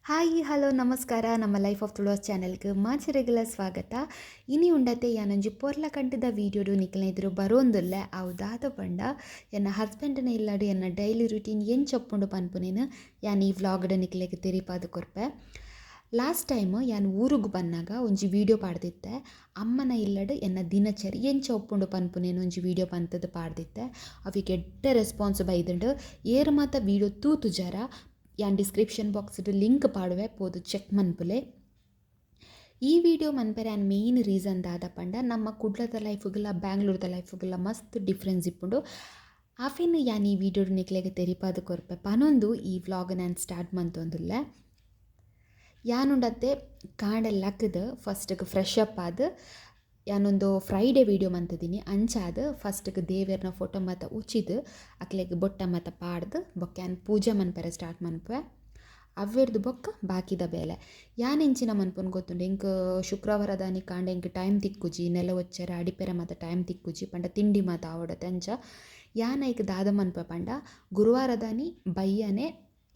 Hi hello ನಮಸ್ಕಾರ. ನಮ್ಮ life of Tuluvas ಚಾನೆಲ್ಗೆ ಮಾಚರೆಗಳ ಸ್ವಾಗತ. ಇನಿ ಉಂಡತೆ ಯಾನೊಂಜಿ ಪೊರ್ಲ ಕಂಟದ ವೀಡಿಯೋಡು ನಿಕ್ಲ್ನ ಎದುರು ಬರೋಂದುಲ್ಲೆ. ಅವು ದಾದ ಪಂಡ ಎನ್ನ ಹಸ್ಬೆಂಡ್ನ ಇಲ್ಲಡು ಎನ್ನ ಡೈಲಿ ರುಟೀನ್ ಎಂಚೊಪ್ಪುಂಡು ಪನ್ಪುನೇನು ಯಾನ್ ಈ ವ್ಲಾಗ್ಡ್ ನಿಕ್ಲೆಗ್ ತೆರಿಪಾದ್ ಕೊರ್ಪೆ. ಲಾಸ್ಟ್ ಟೈಮ್ ಯಾನ್ ಊರುಗು ಬನ್ನಾಗ ಒಂಜಿ ವೀಡಿಯೋ ಪಾಡ್ದಿತ್ತೆ. ಅಮ್ಮನ ಇಲ್ಲಡು ಎನ್ನ ದಿನಚರಿ ಎಂಚ ಒಪ್ಪುಂಡು ಪನ್ಪುನೇನು ಒಂಜಿ ವೀಡಿಯೋ ಪಂತದ್ ಪಾಡ್ದಿತ್ತೆ. ಅವಿಗೆ ಎಡ್ಡೆ ರೆಸ್ಪಾನ್ಸ್ ಬೈದುಂಡು. ಏರ್ ಮಾತ ವೀಡಿಯೋ ತೂತುಜಾರ ಯಾನ್ ಡಿಸ್ಕ್ರಿಪ್ಷನ್ ಬಾಕ್ಸ್ ಲಿಂಕ್ ಪಾಡುವೆ, ಪೋದು ಚೆಕ್ ಮನ್ಪುಲೆ. ಈ ವಿಡಿಯೋ ಮನ್ಪೆರೆ ಆನ್ ಮೇನ್ ರೀಸನ್ ದಾದ ಪಂಡ ನಮ್ಮ ಕುಡ್ಲದ ಲೈಫುಗುಲ ಬ್ಯಾಂಗ್ಳೂರ್ದ ಲೈಫುಗುಲ ಮಸ್ತ್ ಡಿಫ್ರೆನ್ಸ್ ಇಪ್ಪುಂಡು. ಆಫಿನ್ ಯಾನ್ ಈ ವಿಡಿಯೋ ನಿಕ್ಲೆಗ್ ತೆರಿಪಾದ್ ಕೊರ್ಪೆ ಪನೊಂದು ಈ ವ್ಲಾಗ್ ನಾನು ಸ್ಟಾರ್ಟ್ ಮಂತೊಂದುಲ್ಲೆ. ಯಾನುಂಡತ್ತೆ ಕಾಂಡೆ ಲಕ್ಕದ ಫಸ್ಟ್ಗೆ ಫ್ರೆಶ್ ಅಪ್ ಆದ್ ಯಾನೊಂದು ಫ್ರೈಡೆ ವೀಡಿಯೋ ಮಂತಿದ್ದೀನಿ. ಅಂಚಾದ ಫಸ್ಟ್ಗೆ ದೇವೆರ್ನ ಫೋಟೋ ಮಾತ ಉಚಿದು ಅಕ್ಲೆಗ್ ಬೊಟ್ಟ ಮಾತ ಪಾಡ್ದು ಬೊಕ್ಕ ಯಾನ್ ಪೂಜೆ ಮನ್ಪೆರೆ ಸ್ಟಾರ್ಟ್ ಮನ್ಪುವೆ. ಅವ್ವೆರ್ದು ಬೊಕ್ಕ ಬಾಕಿದ ಬೇಲೆ ಯಾನ್ ಎಂಚಿನ ಮನ್ಪುನ್ ಗೊತ್ತುಂಡು. ಎಂಕ್ ಶುಕ್ರವಾರದಾನಿ ಕಾಂಡೆ ಎಂಕ್ ಟೈಮ್ ತಿಕ್ಕುಜಿ, ನೆಲ ಒಚ್ಚೆರೆ ಅಡಿಪೆರೆ ಮಾತ ಟೈಮ್ ತಿಕ್ಕುಜಿ ಪಂಡ ತಿಂಡಿ ಮಾತ ಆವಡತೆ. ಅಂಚ ಯಾನ್ ಐಕ್ ದಾದ ಮನ್ಪೆ ಪಂಡ ಗುರುವಾರದಾನಿ ಬಯ್ಯನೆ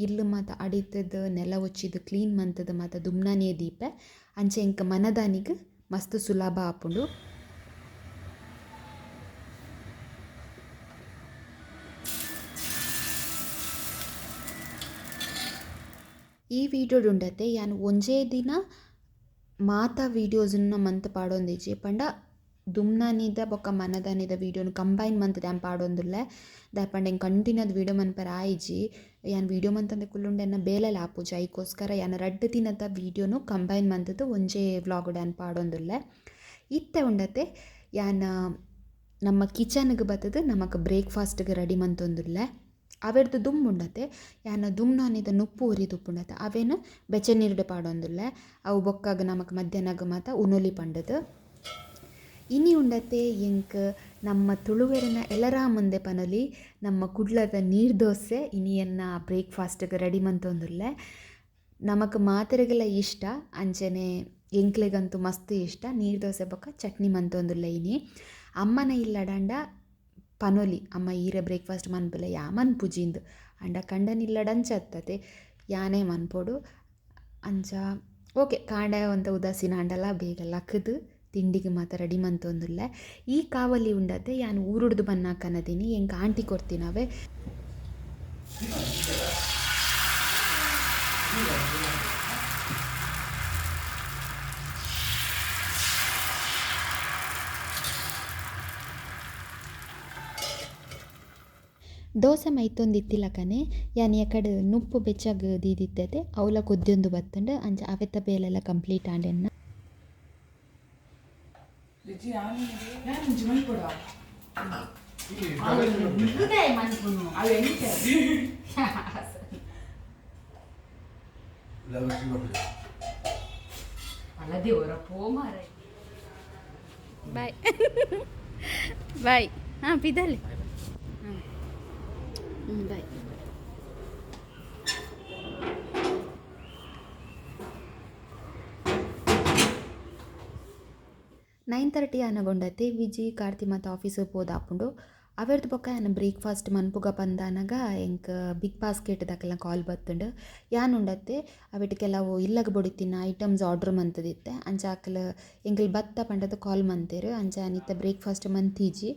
ಇಲ್ಲು ಮಾತ ಅಡಿತದ ನೆಲ ಒಚ್ಚಿದ್ ಕ್ಲೀನ್ ಮಂತದ ಮಾತ ದುಮ್ನಾನಿಯೇ ದೀಪೆ. ಅಂಚ ಎಂಕ್ ಮನದಾನಿಗ್ ಮಸ್ತ್ ಸುಲಭ ಆಪುಂಡು. ಈ ವೀಡಿಯೋಡುಂಡತೆ ಯಾನ್ ಒಂಜೇ ದಿನ ಮಾತ ವೀಡಿಯೋಸನ್ನ ಮಂತ್ ಪಾಡೊಂದಿಜ್ಜಿ ಪಂಡ ದುಮ್ನಾನಿದ ಬೊಕ್ಕ ಮನದಾನಿದ ವೀಡಿಯೋನು ಕಂಬೈನ್ ಮಂತ್ ಯಾನ್ ಪಾಡೊಂದುಲ್ಲೆ. ದಾಯೆ ಪಂಡ ಎಂಕ್ ಕಂಟಿನ್ಯೂ ವೀಡಿಯೋ ಮನ್ಪೆರೆ ಆಯಿಜಿ. ಯಾನ್ ವೀಡಿಯೋ ಮಂತಂದೆ ಕುಲ್ಲುಂಡ ಎನ್ನ ಬೇಲೆಲ ಆಪುಜಿ. ಐಕೋಸ್ಕರ ಯಾನ್ ರಡ್ಡ್ ದಿನದ ವೀಡಿಯೋನು ಕಂಬೈನ್ ಮಂತದ್ದು ಒಂಜೇ ವ್ಲಾಗ್ ಯಾನ್ ಪಾಡೊಂದುಲ್ಲೆ. ಇತ್ತೆ ಉಂಡತೆ ಯಾನ್ ನಮ್ಮ ಕಿಚನ್ಗೆ ಬತ್ತದು ನಮಕ್ ಬ್ರೇಕ್ಫಾಸ್ಟ್ಗೆ ರೆಡಿ ಮಂತೊಂದುಲ್ಲೆ. ಅವೆರ್ದು ದುಂಬುಂಡತೆ ಯಾನ್ ದುಮ್ನಾನಿದ ನುಪ್ಪು ಉರಿದುಪ್ಪುಂಡತೆ ಅವೇನು ಬೆಚ್ಚ ನೀರುಡು ಪಾಡೊಂದುಲ್ಲೆ. ಅವು ಬೊಕ್ಕಾಗ ನಮಕ್ ಮಧ್ಯಾಹ್ನಗ್ ಮಾತ ಉನೊಲಿ ಪಂಡದು. ಇನಿ ಉಂಡತೆ ಎಂಕ್ ನಮ್ಮ ತುಳುವೆರನ ಎಲ್ಲರ ಮುಂದೆ ಪನೊಲಿ ನಮ್ಮ ಕುಡ್ಲದ ನೀರು ದೋಸೆ ಇನಿ ಎನ್ನ ಬ್ರೇಕ್ಫಾಸ್ಟ್ಗೆ ರೆಡಿ ಮಂತೊಂದುಲ್ಲೆ. ನಮಕ್ ಮಾತೆರೆಗೆಲ್ಲ ಇಷ್ಟ, ಅಂಚನೆ ಎಂಕ್ಲೆಗಂತೂ ಮಸ್ತ್ ಇಷ್ಟ ನೀರು ದೋಸೆ ಬೊಕ್ಕ ಚಟ್ನಿ ಮಂತೊಂದುಲ್ಲೆ. ಇನಿ ಅಮ್ಮನ ಇಲ್ಲಡಂಡ ಪನೊಲಿ ಅಮ್ಮ ಈರೆ ಬ್ರೇಕ್ಫಾಸ್ಟ್ ಮನ್ಪುಲೆ ಯಾ ಮನ್ಪುಜಿಂದು ಅಂಡ ಕಂಡನಿಲ್ಲಡಂಚ ಅತ್ತತೆ ಯಾನೇ ಮನ್ಪೊಡು. ಅಂಚ ಓಕೆ ಕಾಂಡೆ ಒಂತ ಉದಾಸೀನ ಅಂಡಲ ಬೇಗ ಲಕ್ಕದು ತಿಂಡಿಗೆ ಮಾತ ರೆಡಿ ಮಂತೊಂದುಲ್ಲೆ. ಈ ಕಾವಲಿ ಉಂಡತೆ ಯಾನ್ ಊರುಡ್ದು ಬನ್ನಾಕನದೀನಿ ಎಂಕ್ ಆಂಟಿ ಕೊರ್ತಿನವೆ. ದೋಸೆ ಮೈತೊಂದಿತ್ತಿಲಕನೆ ಯಾನ್ ಎಕಡೆ ನುಪ್ಪು ಬೆಚ್ಚಗ್ ದೀದಿತ್ತತೆ ಅವಲ ಕೊದ್ಯೊಂದು ಬತ್ತಂಡು. ಅಂಚ ಅವೆತ ಬೇಲೆಲ್ಲ ಕಂಪ್ಲೀಟ್ ಆಂಡೆನ್ನ. Bye bye. ಹಾಂ ಪಿದಲೆ. ಬಾಯ್. ನೈನ್ ತರ್ಟಿ ಆನಗೊಂಡತೆ ವಿಜಿ ಕಾರ್ತಿ ಮಾತ ಆಫೀಸಿಗೆ ಪೋದಾಪುಂಡು. ಅವೆರ್ದು ಬೊಕ್ಕ ಯಾನ್ ಬ್ರೇಕ್ಫಾಸ್ಟ್ ಮನ್ಪುಗ ಪಂದಾನಗ ಎಂಕ್ ಬಿಗ್ ಬಾಸ್ಕೆಟ್ ದಕಲ್ನ ಕಾಲ್ ಬತ್ತುಂಡು. ಯಾನ್ ಉಂಡತ್ತೆ ಅವೆಟ್ ಕೆಲವು ಇಲ್ಲಗ್ ಬೊಡಿತಿನ ಐಟಮ್ಸ್ ಆರ್ಡರ್ ಮಂತದಿತ್ತೆ. ಅಂಚ ಅಕಲ್ ಎಂಕಲ್ ಬತ್ತ ಪಂಡದ ಕಾಲ್ ಮಂತೇರು. ಅಂಚ ಯಾನ್ ಇತ್ತೆ ಬ್ರೇಕ್ಫಾಸ್ಟ್ ಮಂತಿಜಿ.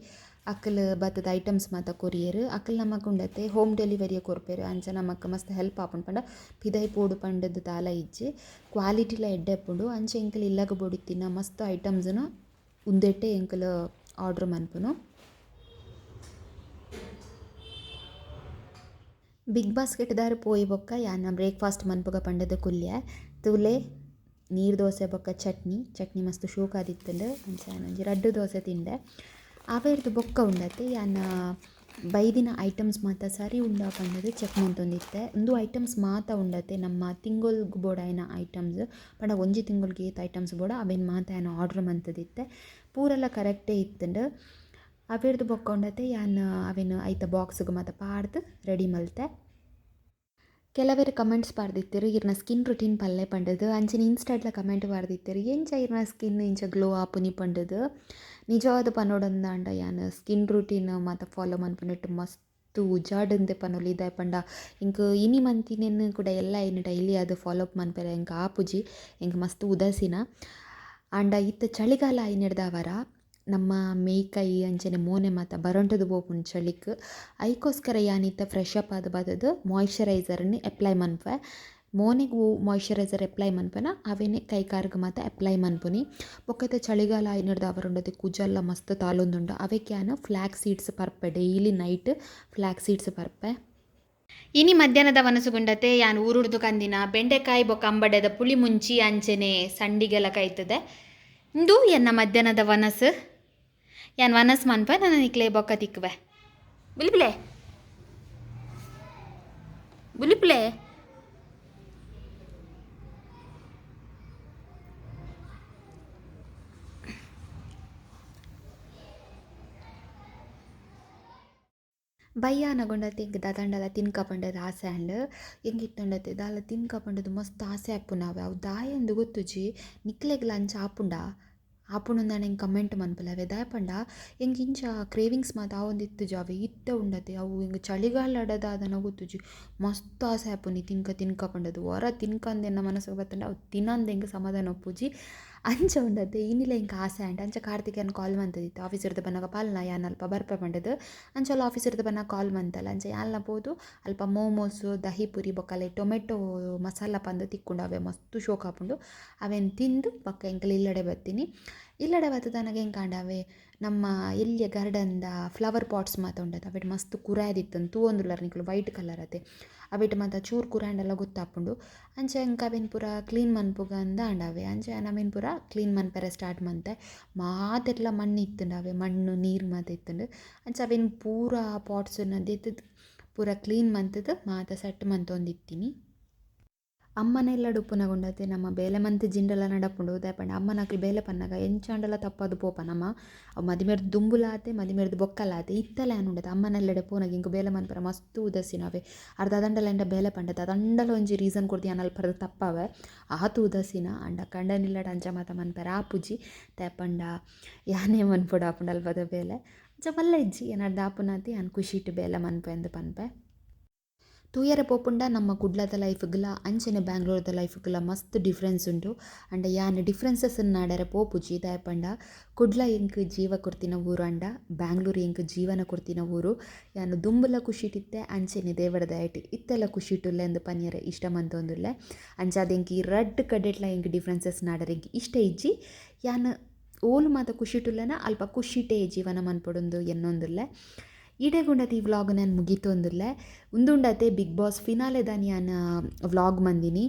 ಅಕಲ್ ಬತ್ತದ ಐಟಮ್ಸ್ ಮಾತ ಕೊರಿಯರ್. ಅಕಲ್ ನಮಕ್ ಉಂಡತ್ತೆ ಹೋಮ್ ಡೆಲಿವರಿಯ ಕೊರ್ಪೆರು. ಅಂಚ ನಮಕ್ ಮಸ್ತ್ ಹೆಲ್ಪ್ ಆಪುಂಡು ಪಂಡ ಪಿದೈ ಪೋಡು ಪಂಡದ್ ದಾಲ ಇಜ್ಜಿ. ಕ್ವಾಲಿಟಿಲ ಎಡ್ಡೆ ಇಪ್ಪುಂಡು. ಅಂಚ ಎಂಕಲ್ ಇಲ್ಲಗ್ ಬೊಡಿತಿನ ಮಸ್ತ್ ಐಟಮ್ಸ್ನು ಉಂದೆಟ್ಟೆ ಎಂಕಲ್ ಆರ್ಡರ್ ಮನ್ಪುನು. ಬಿಗ್ ಬಾಸ್ಕೆಟ್ ದಾರು ಪೋಯಿ ಬೊಕ್ಕ ಯಾನ ಬ್ರೇಕ್ಫಾಸ್ಟ್ ಮನ್ಪುಗ ಪಂಡದ ಕುಲ್ಯ ತುಲೆ ನೀರು ದೋಸೆ ಬೊಕ್ಕ ಚಟ್ನಿ. ಚಟ್ನಿ ಮಸ್ತ್ ಶೋಕಾದಿತ್ತಂಡು. ಅಂಚ ಯಾನ್ ಒಂಜಿ ರಡ್ಡು ದೋಸೆ ತಿಂದೆ. ಅವೆರ್ದು ಬೊಕ್ಕ ಉಂಡತೆ ಯಾನ ಬೈದಿನ ಐಟಮ್ಸ್ ಮಾತ ಸರಿ ಉಂಡ ಪಂಡದು ಚೆಕ್ ಮಂತೊಂದಿತ್ತೆ. ಉಂದು ಐಟಮ್ಸ್ ಮಾತ ಉಂಡತೆ ನಮ್ಮ ತಿಂಗೊಲ್ಗ್ ಬೋಡಾಯಿನ ಐಟಮ್ಸ್ ಪಂಡ ಒಂಜಿ ತಿಂಗೊಲ್ಗೆ ಏತ್ ಐಟಮ್ಸ್ ಬೋಡ ಅವೆನ್ ಮಾತ ಯಾನ್ ಆರ್ಡರ್ ಮಂತದಿತ್ತೆ. ಪೂರೆಲ್ಲ ಕರೆಕ್ಟೇ ಇತ್ತುಂಡು. ಅವೆರ್ದು ಬೊಕ್ಕ ಉಂಡತೆ ಯಾನ್ ಅವೆನ್ ಐತ ಬಾಕ್ಸ್ಗ್ ಮಾತ ಪಾಡ್ದು ರೆಡಿ ಮಲ್ತೆ. ಕೆಲವೆರ್ ಕಮೆಂಟ್ಸ್ ಪಾಡ್ದಿತ್ತೆರ್ ಇರ್ನ ಸ್ಕಿನ್ ರುಟೀನ್ ಪಲ್ಲೆ ಪಂಡದು. ಅಂಚನೆ ಇನ್ಸ್ಟಾಡ್ಲ ಕಮೆಂಟ್ ಪಾಡ್ದಿತ್ತೆರ್ ಎಂಚ ಇರ್ನ ಸ್ಕಿನ್ ಇಂಚ ಗ್ಲೋ ಆಪುನಿ ಪಂಡದು. ನಿಜವಾದ ಪನೊಡಂದಾಂಡ ಯಾನ್ ಸ್ಕಿನ್ ರುಟೀನ್ ಮಾತ ಫಾಲೋ ಮನ್ಪುನೆಟ್ ಮಸ್ತ್ ಉಜಾಡಂದೆ ಪನೊಲಿ ದಾಯೆ ಪಂಡ ಎಂಕ್ ಇನಿ ಮಂತಿನೆನ್ ಕೂಡ ಎಲ್ಲ ಇನಿ ಡೈಲಿ ಅದು ಫಾಲೋ ಅಪ್ ಮನ್ಪೆರೆ ಎಂಕ್ ಆಪುಜಿ ಎಂಕ್ ಮಸ್ತ್ ಉದಾಸೀನ. ಆಂಡ ಇತ್ತೆ ಚಳಿಗಾಲ ಆಯಿನೆಡ್ದಾವರ ನಮ್ಮ ಮೇಯ್ಕೈ ಅಂಚನೆ ಮೋನೆ ಮಾತ ಬರಂಟದು ಪೋಪುಂಡು ಚಳಿಕ್. ಐಕೋಸ್ಕರ ಯಾನ್ ಇತ್ತೆ ಫ್ರೆಶ್ ಅಪ್ ಆದ್ ಬತ್ತುದು ಮಾಯಿಶ್ಚರೈಸರ್ನ್ ಅಪ್ಲೈ ಮನ್ಪುವೆ. ಮೋನೆಗ್ ಮಾಯಿಶ್ಚರೈಸರ್ ಅಪ್ಲೈ ಮನ್ಪುನ ಅವೆನೆ ಕೈ ಕಾರ್ಗ್ ಮಾತ ಅಪ್ಲೈ ಮನ್ಪುನಿ. ಬೊಕ್ಕ ಇತ್ತೆ ಚಳಿಗಾಲ ಆಯಿನೆಡ್ದಾವರ ಉಂಡತೆ ಕುಜಲ್ಲ ಮಸ್ತ್ ತಾಲೊಂದುಂಡು. ಅವೆಕ್ ಯಾನ್ ಫ್ಲಾಕ್ ಸೀಡ್ಸ್ ಪರ್ಪೆ, daily night flax seeds ಪರ್ಪೆ. ಇನಿ ಮಧ್ಯಾಹ್ನದ ವನಸುಗುಂಡತೆ ಯಾನ್ ಊರುಡ್ದು ಕಂದಿನ ಬೆಂಡೆಕಾಯಿ ಬೊಕ್ಕ ಅಂಬಡೆದ ಪುಳಿ ಮುಂಚಿ ಅಂಚನೆ ಸಂಡಿಗೆಲ ಕೈತದೆ. ಇಂದು ಎನ್ನ ಮಧ್ಯಾಹ್ನದ ವನಸು. ಯಾನ್ ವನಸ್ ಮನ್ಪೆ ನನ್ನ ನಿಕ್ಲೆ ಬೊಕ್ಕ ತಿಕ್ಕುವೆ. ಬುಲಿಪುಲೆ ಬುಲಿಪುಲೆ. ಬಯ್ಯಾನಗುಂಡತೆ ಎಂಕ್ ದಾದಂಡಲ ತಿನ್ಕ ಪಂಡದು ಆಸೆ ಆಂಡ್. ಎಂಕ್ ಇತ್ತುಂಡತೆ ದಾಲ ತಿನ್ಕ ಪಂಡದು ಮಸ್ತ್ ಆಸೆ ಆಪುನವೆ. ಅವು ದಾಯೆಂದ್ ಗೊತ್ತುಜಿ. ನಿಕ್ಲೆಗ್ಲ ಅಂಚ ಆಪುಂಡಾ ಆಪುಂಡುಂದಾಂಡ ಎಂಕ್ ಕಮೆಂಟ್ ಮನ್ಪುಲೆ. ಅವೆ ದಾಯೆ ಪಂಡ ಎಂಕ್ ಇಂಚ ಕ್ರೇವಿಂಗ್ಸ್ ಮಾತ ಆವೊಂದಿತ್ತುಜಿ ಅವೆ ಇತ್ತೆ ಉಂಡತೆ ಅವು ಎಂಕ್ ಚಳಿಗಾಲಡ್ ದಾದನ ಗೊತ್ತುಜಿ ಮಸ್ತ್ ಆಸೆ ಆಪುನಿ ತಿನ್ಕ ತಿನ್ಕ ಪಂಡದು. ಒರ ತಿನ್ಕಂದ್ ಎನ್ನ ಮನಸ್ಸುಗ್ ಬತ್ತುಂಡ ಅವು ತಿನಂದೆ ಎಂಕ್ ಸಮಾಧಾನ ಉಪ್ಪುಜಿ. ಅಂಚ ಉಂಡತೆ ಇನಿಲ ಎಂಕ್ ಆಸೆ ಆಂಡ್. ಅಂಚ ಕಾರ್ತಿಕನ್ ಕಾಲ್ ಮಂತುದಿತ್ತೆ ಆಫೀಸರ್ದು ಬನ್ನಗ ಪಾಲ್ನ ಯಾನ್ ಅಲ್ಪ ಬರ್ಪೆ ಪಂಡದು. ಅಂಚ ಅಲ್ಲ ಆಫೀಸರ್ದು ಬನ್ನಗ ಕಾಲ್ ಮಂತಲ್ಲ. ಅಂಚ ಯಾನ್ಲ ಪೋದು ಅಲ್ಪ ಮೋಮೋಸ್ ದಹಿ ಪುರಿ ಬೊಕ್ಕ ಟೊಮೆಟೊ ಮಸಾಲ ಪಂದ್ ತಿಕ್ಕುಂಡು ಅವೆ ಮಸ್ತ್ ಶೋಕ್ ಆಪುಂಡು. ಅವೆನ್ ತಿಂದು ಬೊಕ್ಕ ಎಂಕಲ್ ಇಲ್ಲಡೆ ಬತ್ತೀನಿ. ಇಲ್ಲಡೆ ಬತ್ತುದನಗ ಎಂಕಾಂಡ ಅವೆ ನಮ್ಮ ಎಲ್ಯ ಗಾರ್ಡನ್ದ ಫ್ಲವರ್ ಪಾಟ್ಸ್ ಮಾತ ಉಂಡತೆ ಅವೆಟ್ ಮಸ್ತ್ ಕುರಾದಿತ್ತಂದು ತೂವೊಂದುಲ್ಲರ್ ನಿಕುಲು ವೈಟ್ ಕಲರ್ ಅತೆ ಅವೆಟ್ ಮಾತ ಚೂರು ಕುರಾಂಡಲ ಗೊತ್ತಾಪುಂಡು. ಅಂಚ ಎಂಕ್ ಅವೆನ್ ಪೂರ ಕ್ಲೀನ್ ಮನ್ಪುಗ ಅಂದ್ ಆಂಡ್ ಅವೆ. ಅಂಚ ಯಾನ್ ಅವೆನ್ ಪೂರ ಕ್ಲೀನ್ ಮನ್ಪೆರೆ ಸ್ಟಾರ್ಟ್ ಮಂತೆ. ಮಾತೆಟ್ಲ ಮಣ್ಣು ಇತ್ತುಂಡು ಅವೆ ಮಣ್ಣು ನೀರು ಮಾತ ಇತ್ತುಂಡು. ಅಂಚ ಅವೆನ್ ಪೂರ ಪಾಟ್ಸ್ನ ದೆತ್ತುದು ಪೂರ ಕ್ಲೀನ್ ಮಂತುದು ಮಾತ ಸೆಟ್ ಮಂತೊಂದಿತ್ತೀನಿ. ಅಮ್ಮನ ಇಲ್ಲಡ್ ಉಪ್ಪುನಗ ಉಂಡತೆ ನಮ್ಮ ಬೇಲೆ ಮಂತ್ ಜಿಂಡಲ ನಡಪುಂಡು. ದಾಯೆ ಪಂಡ ಅಮ್ಮನಕ್ಲು ಬೇಲೆ ಪನ್ನಗ ಎಂಚಾಂಡಲ ತಪ್ಪಾದ್ ಪೋಪ ನಮ. ಅವು ಮದಿಮೆರ್ದ್ ದುಂಬುಲ ಆತೆ ಮದಿಮೆರ್ದ್ ಬೊಕ್ಕಲ ಆತೆ ಇತ್ತಲ ಯಾನ್ ಉಂಡತೆ ಅಮ್ಮನ ಇಲ್ಲಡೆ ಪೋನಗ ಎಂಕ್ ಬೇಲೆ ಮನ್ಪೆರೆ ಮಸ್ತ್ ಉದಾಸೀನ ಅವೆ. ಅರ್ ದಾದಂಡಲ ಎಂಡ ಬೇಲೆ ಪಂಡ ದಾದಂಡಲ ಒಂಜಿ ರೀಸನ್ ಕೊರ್ದು ಯಾನ್ ಅಲ್ಪರ್ದ್ ತಪ್ಪಾವೆ ಆತ್ ಉದಾಸೀನ. ಆಂಡ ಕಂಡನಿ ಇಲ್ಲಡ್ ಅಂಚ ಮಾತ ಮನ್ಪೆರೆ ಆಪುಜಿ. ದಾಯೆ ಪಂಡ ಯಾನೇ ಮನ್ಪೊಡು ಆಪುಂಡು ಅಲ್ಪದ ಬೇಲೆ. ಅಂಚ ಮಲ್ಲ ಇಜ್ಜಿ ಎನರ್ದ್ ಆಪುನಾತೆ ಯಾನ್ ಖುಷಿಟ್ ಬೇಲೆ ಮನ್ಪೆ ಅಂದ್ ಪನ್ಪೆ. ತೂಯರೆ ಪೋಪುಂಡ ನಮ್ಮ ಕುಡ್ಲದ ಲೈಫ್ಗ್ಲ ಅಂಚನೆ ಬ್ಯಾಂಗ್ಳೂರ್ದ ಲೈಫ್ಗ್ಲ ಮಸ್ತ್ ಡಿಫ್ರೆನ್ಸ್ ಉಂಡು. ಆಂಡ ಯಾನ್ ಡಿಫ್ರೆನ್ಸಸ್ ನಾಡರೆ ಪೋಪುಜಿ. ದಾಯೆ ಪಂಡ ಕುಡ್ಲ ಎಂಕ್ ಜೀವ ಕೊರ್ತಿನ ಊರು ಆಂಡ ಬ್ಯಾಂಗ್ಳೂರ್ ಎಂಕ್ ಜೀವನ ಕೊರ್ತಿನ ಊರು. ಯಾನ್ ದುಂಬುಲ ಖುಷಿಟಿತ್ತೆ ಅಂಚನೆ ದೇವರ ದಯಟ್ ಇತ್ತೆಲ ಖುಷಿಟುಲ್ಲೆ ಅಂದ್ ಪನ್ಯರೆ ಇಷ್ಟ ಮಂತೊಂದುಲ್ಲೆ. ಅಂಚಾದ್ ಎಂಕ್ ಈ ರಡ್ಡ್ ಕಡೆಟ್ಲ ಎಂಕ್ ಡಿಫ್ರೆನ್ಸಸ್ ನಾಡರೆ ಎಂಕ್ ಇಷ್ಟ ಇಜ್ಜಿ. ಯಾನ್ ಓಲು ಮಾತ ಖುಷಿಟುಲ್ಲೆನ ಅಲ್ಪ ಖುಷಿಟೇ ಜೀವನ ಮನ್ಪೊಡುಂದು ಎನ್ನೊಂದುಲ್ಲೆ. ಈಡೆಗುಂಡತೆ ಈ ವ್ಲಾಗ್ ನಾನು ಮುಗಿತೊಂದುಲ್ಲೆ. ಉಂದುಂಡತೆ big boss finale ದಾನಿ ಯಾನ್ ವ್ಲಾಗ್ ಮಂದಿನಿ.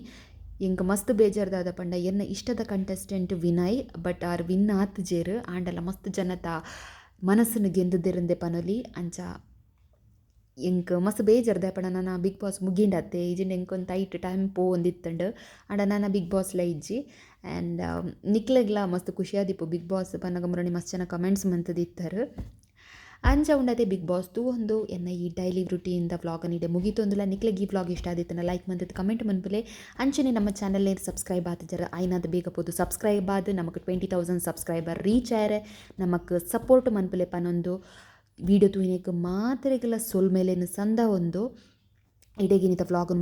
ಎಂಕ್ ಮಸ್ತ್ ಬೇಜಾರ್ದಾದ ಪಂಡ ಎನ್ನ ಇಷ್ಟದ contestant Vinay but are win ಆತ್ಜೆರ್. ಆಂಡಲ ಮಸ್ತ್ ಜನತ ಮನಸ್ಸುನು ಗೆಂದುದೆರಂದೆ ಪನೊಲಿ. ಅಂಚ ಎಂಕ್ ಮಸ್ತ್ ಬೇಜಾರ್ದ ಪಂಡ ನನ ಬಿಗ್ ಬಾಸ್ ಮುಗಿಂಡತ್ತೆ ಇಜಿಂಡ ಎಂಕ್ ಒಂತ್ ಐಟ್ ಟೈಮ್ ಪೋವೊಂದಿತ್ತುಂಡು. ಆಂಡ ನನ ಬಿಗ್ ಬಾಸ್ಲ ಇಜ್ಜಿ. ಆ್ಯಂಡ್ ನಿಕ್ಲೆಗ್ಲ ಮಸ್ತ್ ಖುಷಿಯಾದಿಪ್ಪು ಬಿಗ್ ಬಾಸ್ ಪನ್ನಗ ಮುರಣಿ ಮಸ್ತ್ ಜನ ಕಮೆಂಟ್ಸ್ ಮಂತುದಿತ್ತರ್. ಅಂಚ ಉಂಡತೆ ಬಿಗ್ ಬಾಸ್ ತೂವೊಂದು ಎನ್ನ ಈ ಡೈಲಿ ರುಟೀನ್ದ ವ್ಲಾಗ್ ಇಡೆ ಮುಗಿತೊಂದುಲ್ಲ. ನಿಕ್ಲೆಗ್ ಈ ವ್ಲಾಗ್ ಇಷ್ಟ ಆದಿತ್ತುಂಡ ಲೈಕ್ ಮಂತುದು ಕಮೆಂಟ್ ಮನ್ಪುಲೆ. ಅಂಚನೆ ನಮ್ಮ ಚಾನಲ್ ಸಬ್ಸ್ಕ್ರೈಬ್ ಆತಿಜರ ಆಯ್ನಾದ್ ಬೇಗ ಪೋದು ಸಬ್ಸ್ಕ್ರೈಬ್ ಆದ್ ನಮಕ್ 20,000 ಸಬ್ಸ್ಕ್ರೈಬರ್ ರೀಚ್ ಆಯರೆ ನಮಕ್ ಸಪೋರ್ಟ್ ಮನ್ಪುಲೆ ಪನೊಂದು ವೀಡಿಯೋ ತೂಯಿನೆಕ್ ಮಾತೆರೆಗ್ಲ ಸೊಲ್ಮೆಲೆನ್ ಸಂದ ಒಂದು ಇಡೆಗಿನಿತ ವ್ಲಾಗ್.